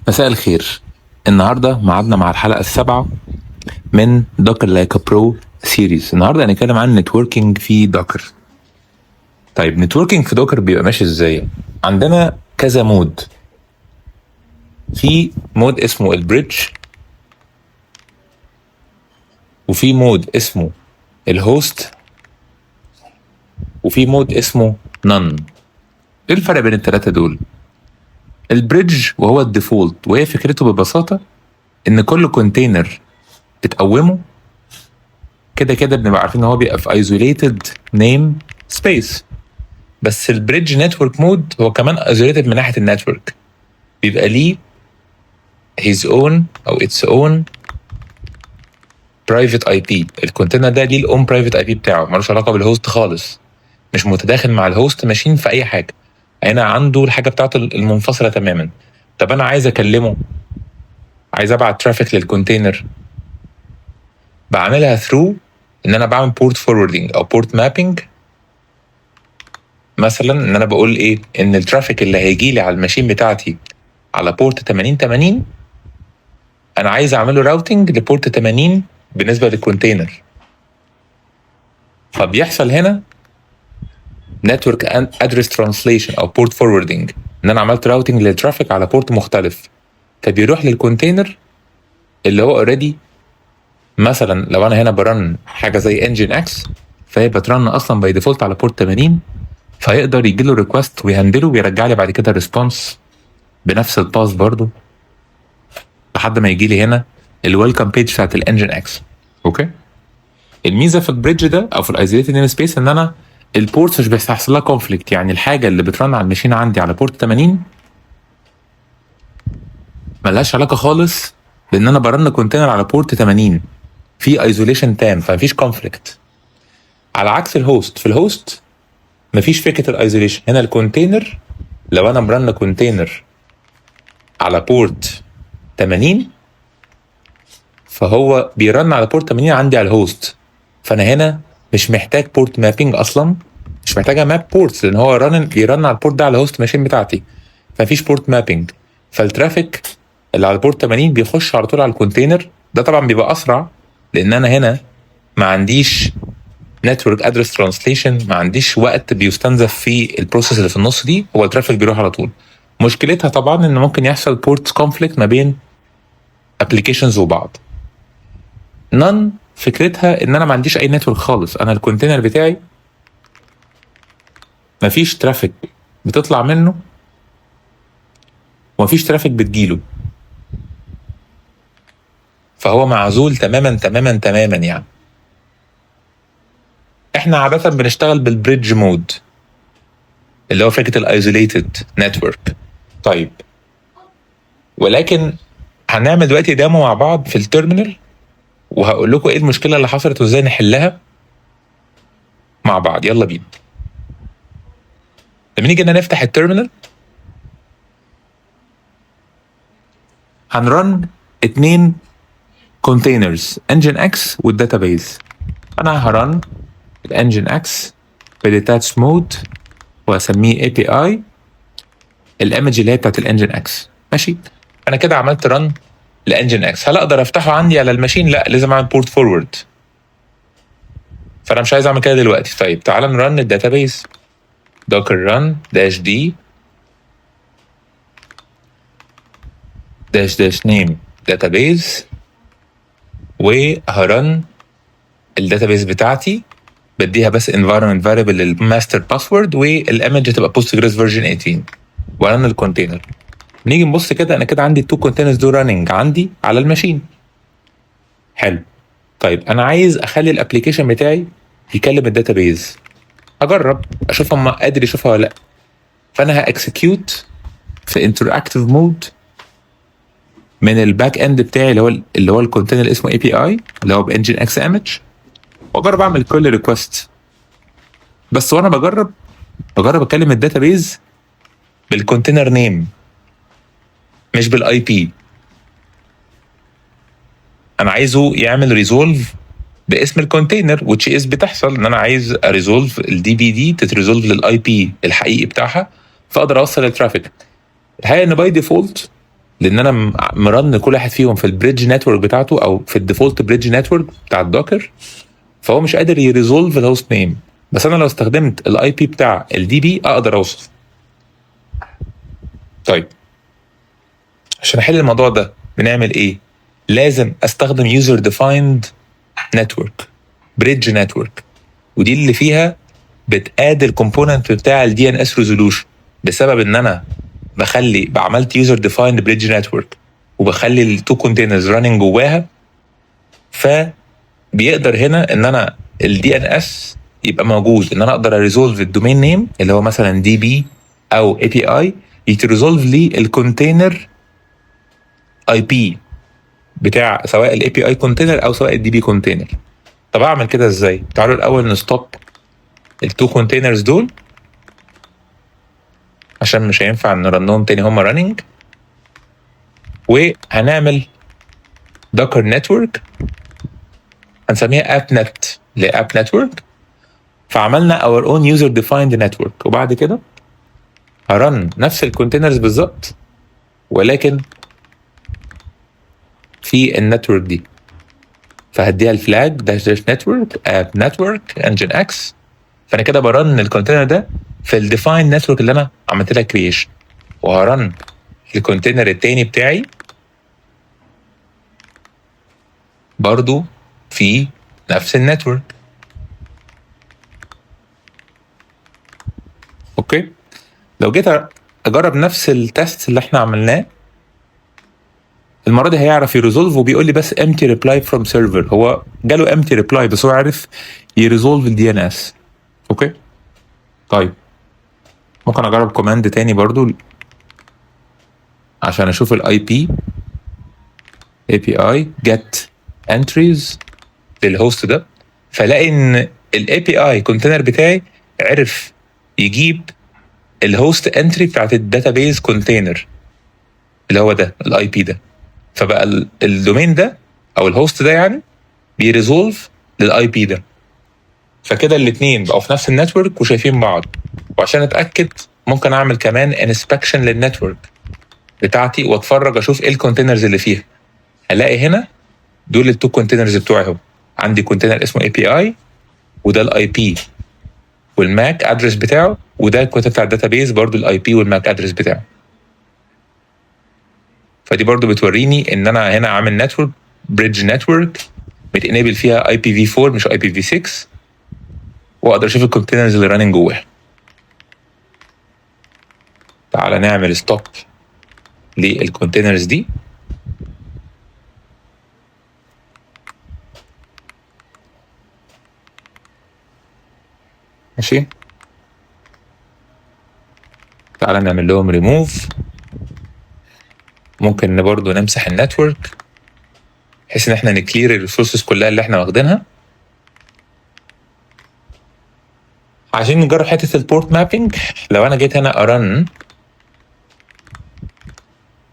مساء الخير. النهارده ميعادنا مع الحلقة السابعة من Docker Like a Pro series. النهارده هنتكلم عن networking في Docker. طيب، networking في Docker بيبقى ماشي ازاي؟ عندنا كذا mode. في mode اسمه ال bridge، وفي mode اسمه ال host، وفي mode اسمه none. ايه الفرق بين الثلاثة دول؟ ال bridge وهو ال default، وهي فكرته ببساطة ان كل container بتقومه كده كده بنبقى عارفين ان هو بيبقى في isolated namespace. بس ال bridge network mode هو كمان isolated من ناحية ال network، بيبقى ليه his own او its own private IP. ال container ده ليه ال own private IP بتاعه، ملوش علاقة بال host خالص، مش متداخل مع ال host machine في اي حاجه. هنا عنده الحاجة بتاعته المنفصلة تماما. طب انا عايز اكلمه، عايز ابعت traffic لل container، بعملها through ان انا بعمل port forwarding او port mapping. مثلا ان انا بقول ايه؟ ان ال traffic اللي هيجي لي على ال machine بتاعتي على port 8080، انا عايز اعمله routing ل port 80 بالنسبة لل container. فبيحصل هنا network address translation او port forwarding، ان انا عملت routing لل traffic على port مختلف، فبيروح لل container اللي هو already. مثلا لو انا هنا ب run حاجة زي Nginx، فهي بت run اصلا by default على port 80، فيقدر يجي له request وي handle ه ويرجع لي بعد كده response بنفس ال path برضو، لحد ما يجي لي هنا ال welcome page بتاعت ال Nginx. okay، الميزة في ال bridge ده او في ال isolated namespace ان انا ال ports مش بيحصل لها conflict. يعني الحاجة اللي بت run على ال machine عندي على port 80 ملهاش علاقة خالص بان انا ب run container على port 80، في isolation تام، فمفيش conflict. على عكس ال host، في ال host مفيش فكرة ال isolation. هنا ال container، لو انا م run container على port 80، فهو بي run على port 80 عندي على ال host. فانا هنا مش محتاج port mapping اصلا، مش محتاجه map ports، لان هو run بي run على ال port ده على ال host machine بتاعتي، فمفيش port mapping. فال traffic اللي على ال port 80 بيخش على طول على ال container ده. طبعا بيبقى اسرع، لان انا هنا ما عنديش network address translation، ما عنديش وقت بيستنزف في ال process اللي في النص دي، هو ال traffic بيروح على طول. مشكلتها طبعا ان ممكن يحصل port conflict ما بين applications وبعض. none فكرتها ان انا ما عنديش اي network خالص. انا ال container بتاعي مفيش traffic بتطلع منه ومفيش traffic بتجيله، فهو معزول تماما تماما تماما. يعني احنا عادة بنشتغل بال bridge mode اللي هو فكرة ال isolated network. طيب، ولكن هنعمل دلوقتي demo مع بعض في ال terminal، وهقول لكم ايه المشكلة اللي حصلت وازاي نحلها مع بعض. يلا بينا. لما نيجي نفتح ال terminal، هن run اتنين containers، Nginx وال database. انا ه run ال Nginx ب detached mode واسميه API، ال image اللي هي بتاعت ال Nginx. ماشي، انا كده عملت run ل Nginx. هل اقدر افتحه عندي على ال machine؟ لا، لازم اعمل port forward، فانا مش عايز اعمل كده دلوقتي. طيب، تعال ن run ال database: docker run -d --name database، وه run ال database بتاعتي، بديها بس environment variable لل master password، وال image تبقى Postgres version 18، و run ال container. نيجي نبص كده، انا كده عندي ال two containers دول running عندي على ال machine. حلو. طيب، انا عايز اخلي ال application بتاعي يكلم ال database، اجرب اشوف اما قادر يشوفها ولا لا. فانا ه execute في interactive mode من ال back end بتاعي، اللي هو ال container اللي اسمه API، اللي هو ب Nginx image، واجرب اعمل curl request. بس وانا بجرب اكلم ال database بال container name مش بال IP. انا عايزه يعمل resolve باسم ال container، which is بتحصل ان انا عايز ا resolve ال DB دي تت resolve لل IP الحقيقي بتاعها، فاقدر اوصل ال traffic. الحقيقة ان by default لان انا م run كل واحد فيهم في ال bridge network بتاعته او في ال default bridge network بتاع ال Docker، فهو مش قادر ي resolve ال host name. بس انا لو استخدمت ال IP بتاع ال DB اقدر اوصل. طيب عشان احل الموضوع ده بنعمل ايه؟ لازم استخدم user defined network، bridge network، ودي اللي فيها بت add ال component بتاع ال DNS resolution. بسبب ان انا بخلي عملت user defined bridge network وبخلي ال two containers running جواها، فبيقدر هنا ان انا ال DNS يبقى موجود، ان انا اقدر ا resolve ال domain name اللي هو مثلا DB او API، يت resolve لي ال container IP بتاع سواء ال API container او سواء ال DB container. طب اعمل كده ازاي؟ تعالوا الاول ن stop ال two containers دول عشان مش هينفع ن run هم تاني، هما running. وهنعمل Docker network هنسميها app net ل app network. فعملنا our own user defined network، وبعد كده ه run نفس ال containers بالظبط ولكن في ال network دي. فهديها ال flag dash dash network app network nginx. فانا كده ب run ال container ده في ال defined network اللي انا عملت لها creation، وه run ال container التاني بتاعي برضو في نفس ال network. okay، لو جيت اجرب نفس ال test اللي احنا عملناه المرة دي هيعرف ي resolve، وبيقول لي بس empty reply from server. هو جاله empty reply بس هو عرف ي resolve ال DNS. okay، طيب ممكن اجرب command تاني برضو عشان اشوف ال IP، API get entries لل host ده، فلاقي ان ال API container بتاعي عرف يجيب ال host entry بتاعت ال database container اللي هو ده ال IP ده. فبقى ال domain ده او ال host ده يعني بي resolve لل IP ده. فكده الاثنين بقوا في نفس ال network وشايفين بعض. وعشان اتاكد ممكن اعمل كمان inspection لل network بتاعتي واتفرج اشوف ايه ال containers اللي فيها. هلاقي هنا دول ال two containers بتوعي اهو، عندي container اسمه API وده ال IP وال MAC address بتاعه، وده ال container بتاع ال database برضو ال IP وال MAC address بتاعه. فدي برضو بتوريني ان انا هنا عامل network bridge network مت enable فيها IPv 4 مش IPv 6، واقدر اشوف ال containers اللي running جواها. تعالى نعمل stop لل containers دي. ماشي، تعالى نعمل لهم ريموف. ممكن برضو نمسح ال network بحيث ان احنا ن clear ال resources كلها اللي احنا واخدينها. عشان نجرب حتة ال port mapping، لو انا جيت هنا ا run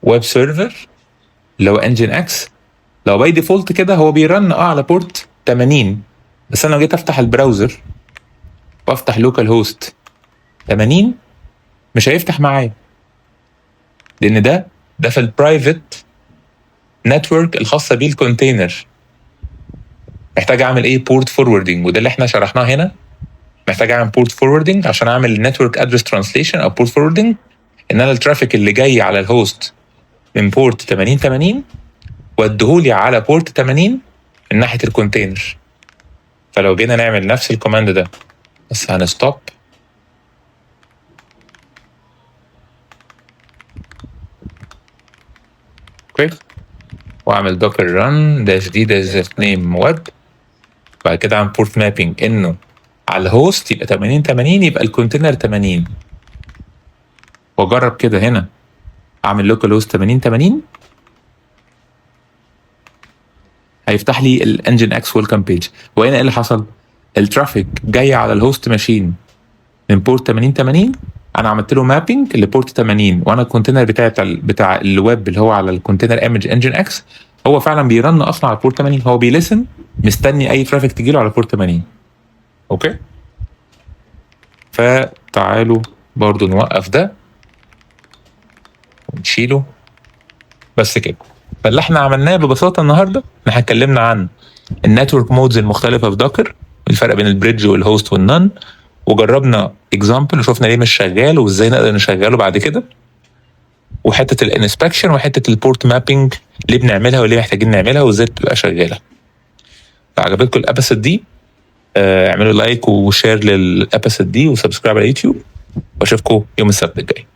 web server اللي هو nginx، لو by default كده هو بي run على port 80، بس انا لو جيت افتح ال browser وافتح localhost 80 مش هيفتح معايا، لان ده في ال private network الخاصة بيه ال container. محتاج اعمل ايه؟ port forwarding، وده اللي احنا شرحناه هنا. محتاج اعمل port forwarding عشان اعمل network address translation او port forwarding، ان انا ال traffic اللي جاي على ال host من port 8080 واديهولي على port 80 من ناحية ال container. فلو جينا نعمل نفس ال command ده بس هن stop okay، واعمل docker run dash d dash name web، بعد كده اعمل port mapping انه على ال host يبقى 80 80 يبقى ال container 80، واجرب كده هنا اعمل localhost 80 80 هيفتح لي ال nginx welcome page. وهنا ايه اللي حصل؟ ال traffic جاي على ال host machine من port 80 80، انا عملت له mapping ل port 80، وانا ال container بتاعي بتاع الويب اللي هو على ال container image nginx هو فعلا بي run اصلا على port 80، هو بي listen مستني اي traffic تجيله على port 80. okay، فتعالوا برضو نوقف ده ونشيله. بس كده. فاللي احنا عملناه ببساطة النهارده، احنا اتكلمنا عن ال network modes المختلفة في Docker، الفرق بين ال bridge وال host وال none، وجربنا example وشفنا ليه مش شغال وازاي نقدر نشغله بعد كده، وحتة ال inspection وحتة ال port mapping ليه بنعملها وليه محتاجين نعملها وازاي تبقى شغاله. لو عجبتكم ال episode دي، اعملوا like و share لل episode دي و subscribe على يوتيوب، واشوفكم يوم السبت الجاي.